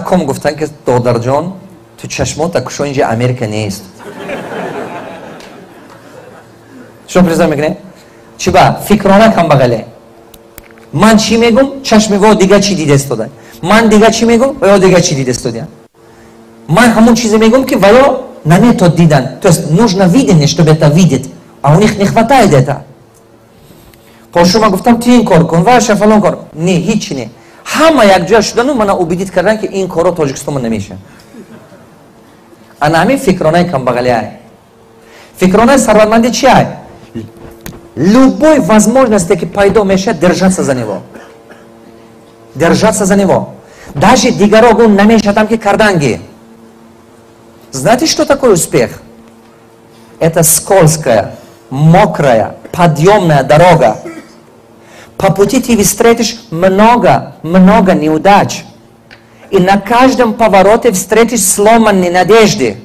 Аком гуфтан, ки додарҷон, ту чашмота кушо, инҷа Америка нест. Шумо призна мекунед? Чӣ ба? Фикрона камбағале. Ман чӣ мегум, чашми во дига чӣ дида истода. Ман дига чӣ мегум, ва ё дига чӣ дида истода. Ман ҳамон чизе мегум, ки ваё наметод дидан. То есть нужно видение, чтобы это видеть. А у них не хватает это. Пошума гуфтам, ту ин кор кун, ваша фалон кор. Не, ҳичи не. Ҳама якҷоя шудану мана убедить кардан, ки ин корро Тоҷикистонма намешавад. Ана ҳамин фикронаи камбағалиай. Фикронаи сарватмандӣ чи ай? Любой возможности, ки пайдо мешавад, держаться за него. Держаться за него. Даже дигаро гун намешавадам, ки карданги. Знаете, что такое успех? Это скользкая, мокрая, подъемная дорога. По пути ты встретишь много, много неудач. И на каждом повороте встретишь сломанные надежды,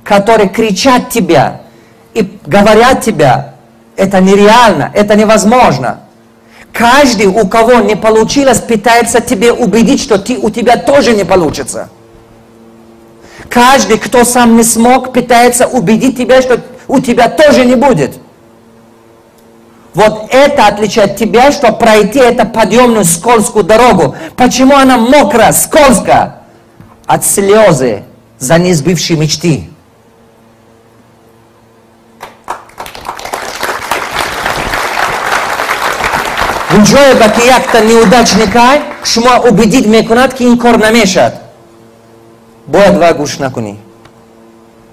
которые кричат тебя и говорят тебе, это нереально, это невозможно. Каждый, у кого не получилось, пытается тебе убедить, что у тебя тоже не получится. Каждый, кто сам не смог, пытается убедить тебя, что у тебя тоже не будет. Вот это отличает тебя, что пройти эту подъемную скользкую дорогу. Почему она мокрая, скользкая? От слезы за несбывшие мечты. Ҷое ба ки якта неудачникай шумо убедить мекунад, ки ин кор намешад, бояд ва гӯш накунӣ.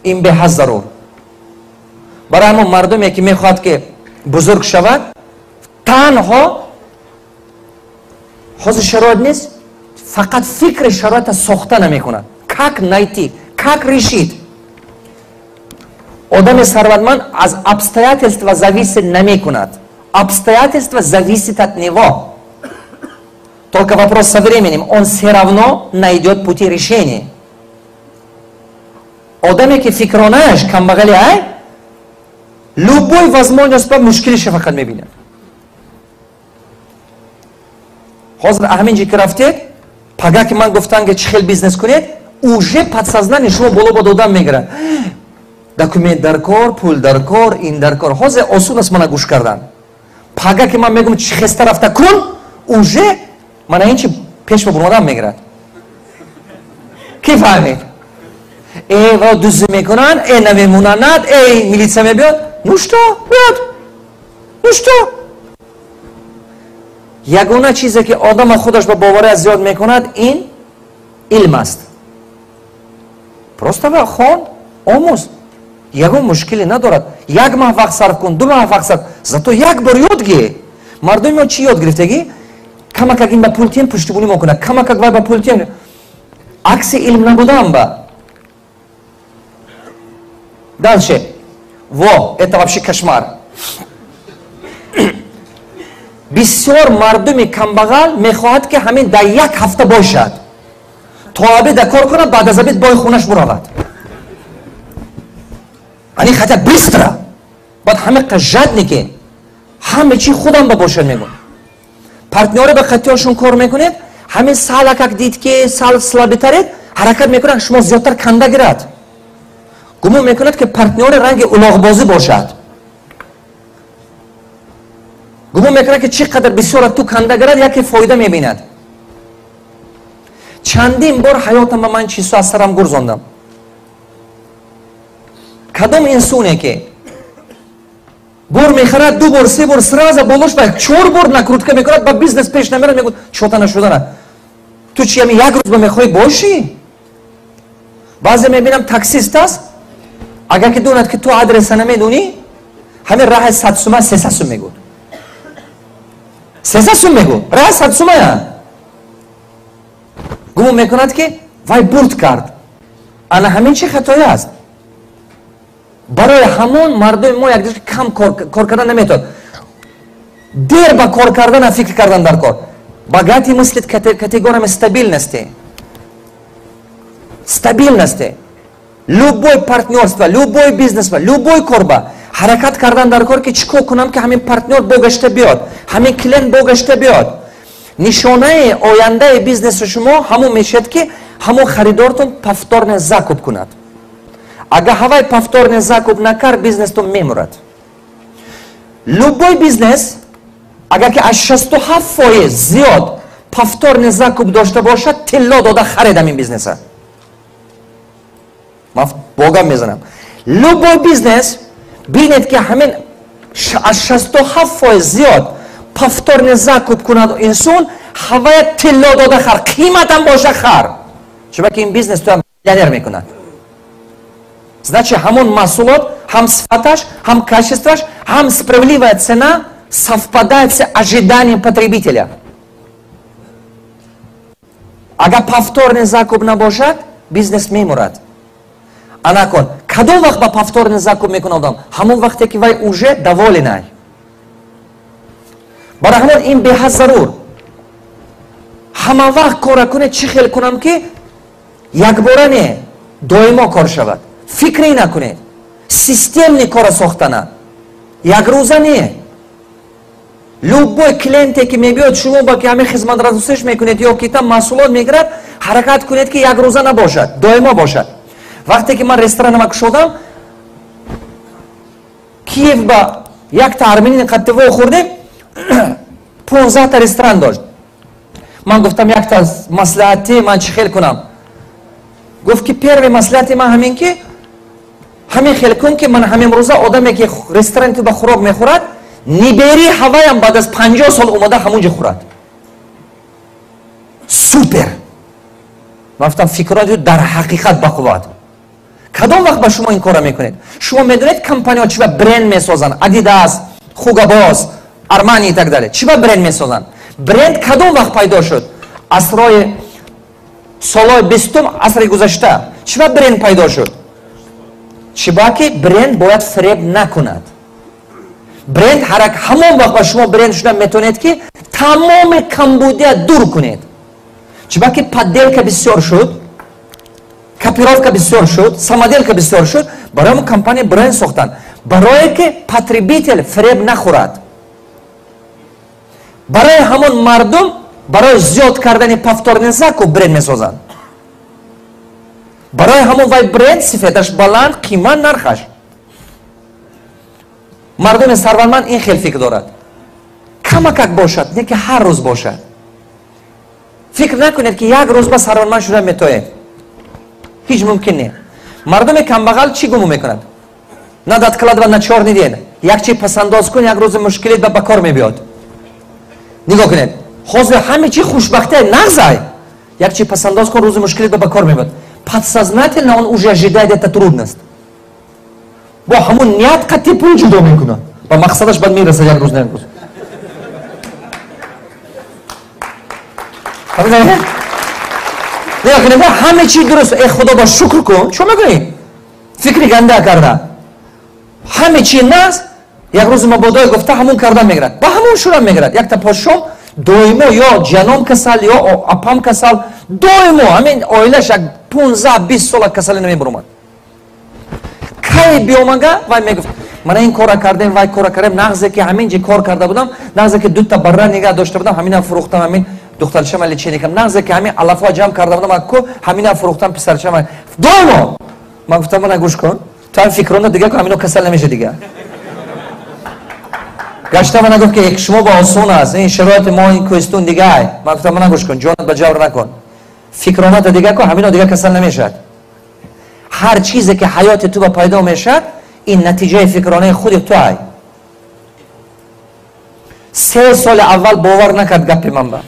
Ин беҳад зарур барои ҳамон мардуме, ки мехоҳад, ки бузург шавад. Танҳо ҳозир шароит нест, фақат фикри шароита сохта намекунад, как найти, как решить. Одами сарватманд аз обстоятельства зависит намекунад, обстоятельства зависит от него. Только вопрос со временем, он все равно найдет пути решения. Одаме ки фикронааш камбағали ай, любой возможность ба мушкилиша фақат мебинад. Ҳозир ҳамин ҷи ки рафтед, пага ки ман гуфтам, ки чӣ хел бизнес кунед, уже подсознание шумо боло ба додан мегирад: документ дар кор, пул дар кор, ин дар кор. Ҳозир осон аст мана гӯш кардан. Пага ки ман мегӯм, чӣ хеста рафта кун, уже мана ин чи пеш ба буромадан мегирад. Ки фаҳмид? Э, ва дуздӣ мекунанд, э, намемонанад, э, милитсия мебиёд. Ну что, биёд, ну что? Ягона чизе, ки одама худаш ба бовария зиёд мекунад, ин илм аст. Просто ва хон, омӯз, ягон мушкиле надорад. Як маҳ вақт сарф кун, 2 маҳ вақт сарф, зато як бор ёд гир. Мардуми мо чӣ ёд гирифтагӣ? Камакак ин ба пул тием, пуштибунӣ мо кунад, камакак вай ба пул тием. Акси илм набудам ба. Дальше. Во, это вообще кошмар. Бисёр мардуми камбағал мехоҳад, ки ҳамин дар як ҳафта бошад, то обеда кор кунад, баъд аз обед бой хонаш буравад. Они хотят быстро. Баъд ҳамиқа жадники, ҳаме чи худам ба бошад мегӯ. Партнёре ба қатиёшон кор мекунед, ҳамин салакак дид, ки сал слабитаред, ҳаракат мекунад, шумо зиёдтар канда гирад. Гумон мекунад, ки партнёри ранги улоғбозӣ бошад. Гумон мекунад, ки чӣ қадар бисёра ту канда гирад, яке фоида мебинад. Чандин бор ҳаётам ба ман чизҳо аз сарам гурзондам. Кадом инсоне ки бор мехарад, ду бор, се бор сразу болош ба чор бор накрутка мекунад, ба бизнес пеш намерад, мегӯяд, чота нашудана. Ту чи ами як рӯз ба мехоҳӣ бошӣ? Баъзе мебинам, таксист аст, агар ки донад, ки ту адреса намедонӣ, ҳамин раҳи 100 сума 300 сум мегӯд, 300 сум мегӯд, раҳи 100 сумая. Гумон мекунад, ки вай бурд кард. Ана ҳамин чи хатое аст. Барои ҳамон мардуми мо якдигар кам кор кардан наметавонад, дер ба кор кардана фикр кардан дар кор. Богатый мыслит категориями стабильности, стабильности. Любой партнерство, любой бизнес, любой корба ҳаракат кардан дар кор, ки чӣ кор кунам, ки ҳамин партнёр богашта биёд, ҳамин клиент богашта биёд. Нишонаи ояндаи бизнеси шумо ҳамон мешавад, ки ҳамон харидортон повторный закуп кунад. Агар ҳавай повторный закуп накард, бизнестон мемурад. Любой бизнес, агар ки аз 67% зиёд повторный закуп дошта бошад, тилло дода харидам ин бизнеса. Ман богам мезанам. Любой бизнес бинед, ки ҳамин аз 67% зиёд повторный закуп кунад инсон, ҳавая тилло дода хар, қиматам боша хар. Чунки ин бизнес туам миллионер мекунад. Значит, ҳамон маҳсулот ҳам сифаташ, ҳам качествоаш, ҳам справедливая цена совпадает с ожиданием потребителя. Агар повторный закуп набошад, бизнес мемурад. Анакон, кадом вақт ба повторный закуп мекунад одам? Ҳамон вақте ки вай уже доволен ай. Барои ҳамон ин беҳад зарур. Ҳама вақт кора кунед, чӣ хел кунам, ки якбора не, доимо кор шавад. Фикре накунед. Системный кора сохтана. Якрӯза не. Любой клиенте ки мебиёд шумо ба ки ҳамин хизматрасониш мекунед ё ки там маҳсулот мегирад, ҳаракат кунед, ки якрӯза набошад, доимо бошад. Вақте ки ман ресторанама кушодам, Киев ба якта армянин қаттиво хӯрдем, 15та ресторан дошт. Ман гуфтам, якта маслиҳати ман чӣ хел кунам? Гуфт, ки первый маслиҳати ман ҳамин, ки ҳамин хел кун, ки ман ҳамин рӯза одаме ки ресторани ту ба хӯрок мехӯрад, нибери ҳаваям баъд аз 50 сол омада ҳамон ҷо хӯрад. Супер! Ман гуфтам, фикроти дар ҳақиқат бақувват. Кадом вақт ба шумо ин корро мекунед? Шумо медонед, компанияҳо чӣ ба бренд месозанд? Адидас, Хуго Босс, Армани и так далее. Чӣ ба бренд месозанд? Бренд кадом вақт пайдо шуд? Асрои солҳои 20-ум асри гузашта. Чӣ ба бренд пайдо шуд? Чӣ ба ки бренд бояд фиреб накунад. Бренд ҳарак ҳамон вақт ба шумо бренд шуда метавонед, ки тамоми камбудия дур кунед. Чӣ ба ки подделка бисёр шуд, копировка бисёр шуд, самоделка бисёр шуд, барои ҳамон компания бренд сохтанд. Барое ки потребитель фиреб нахӯрад. Барои ҳамон мардум, барои зиёд кардани повторный закуп бренд месозанд. Барои ҳамон вай бренд сифаташ баланд, қимат нархаш. Мардуми сарватманд ин хел фикр дорад. Камакак бошад, не ки ҳар рӯз бошад. Фикр накунед, ки як рӯз ба сарватманд шуда метоед. Ҳеҷ мумкин не. Мардуми камбағал чӣ гумон мекунад? Надо откладывать на чёрный день. Як чи пасандоз кун, як рӯзи мушкилит ба кор мебиёд. Нигоҳ кунед. Ҳозир ҳаме чи хушбахтия нағзай. Як чи пасандоз кун, рӯзи мушкилит ба кор мебиёд. Подсознательно он уже ожидает эта трудность. Бо ҳамон ният қатъи пул ҷудо мекунад. Ба мақсадаш баъд мерасад як рӯз на як рӯз. Нигоҳ кунед, ҳаме чи дуруст. Э, Худо ба шукр кун. Чо мекунӣ? Фикри ганда карда. Ҳаме чи нас, як рӯзи мабодое гуфта ҳамон карда мегирад. Ба ҳамон шура мегирад. Якта подшоҳ доимо ё ҷаном касал, ё апам касал, доимо ҳамин оилаш як 15-20 сола касале намебуромад. Кай биомага вай мегуфт, мана ин кора кардем, вай кора кардем, нағзе ки ҳамин ҷи кор карда будам, нағзе ки дута барра нигаҳ дошта будам, ҳамина фурӯхтам, ҳамин духтарчама лечение кардам, нағзе ки ҳамин алафҳо ҷамъ карда будам, ку ҳамина фурӯхтам, писарчама. Доимо! Ман гуфтам, мана гӯш кун, ту ҳам фикрона дига кун, ҳамино касал намеша дига. Гашта мана гуфт, ки шумо ба осон аст, ин шароити мо ин кӯҳистон дига ай. Ман гуфтам, мана гӯш кун, ҷонат ба ҷавр накун. Фикроната дига кун, ҳамино дига касал намешавад. Ҳар чизе ки ҳаёти ту ба пайдо мешавад, ин натиҷаи фикронаи худи ту ай. 3 соли аввал бовар накард гапи ман ба.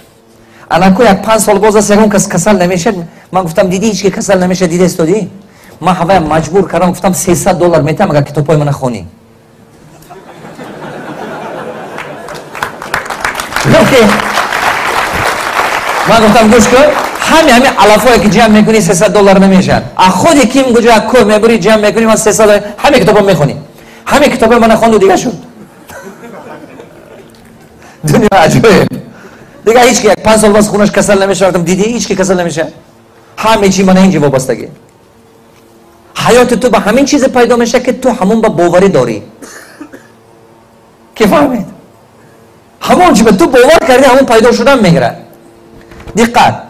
Анаку як 5 сол боз аст, ягон кас касал намешавад. Ман гуфтам, дидӣ, ҳеҷ ки касал намешавад, дида истодӣ? Ман ҳаваям маҷбур кардам, гуфтам, $300 метаҳам, агар китобҳои мана хонӣ. Ман гуфтам, гӯш кун, ҳами алафое ки ҷамъ мекунӣ, $300 намешавад. А худи ким куҷо кӯ мебурӣ, ҷамъ мекунӣ, ман 300 ҳами китобҳо мехонӣ. Ҳами китобҳои мана хонду дига шуд. Дунё аҷоиб. Дига ҳеҷ ки як 5 сол боз хунаш касал намешавад, гуфтам, дидӣ, ҳеҷ ки касал намешавад. Ҳаме чи мана инҷо вобастагӣ. Ҳаёти ту ба ҳамин чизе пайдо мешавад, ки ту ҳамон ба боварӣ дорӣ. Ки фаҳмед? Ҳамон чи ба ту бовар кардӣ, ҳамон пайдо шудан мегирад. Диққат.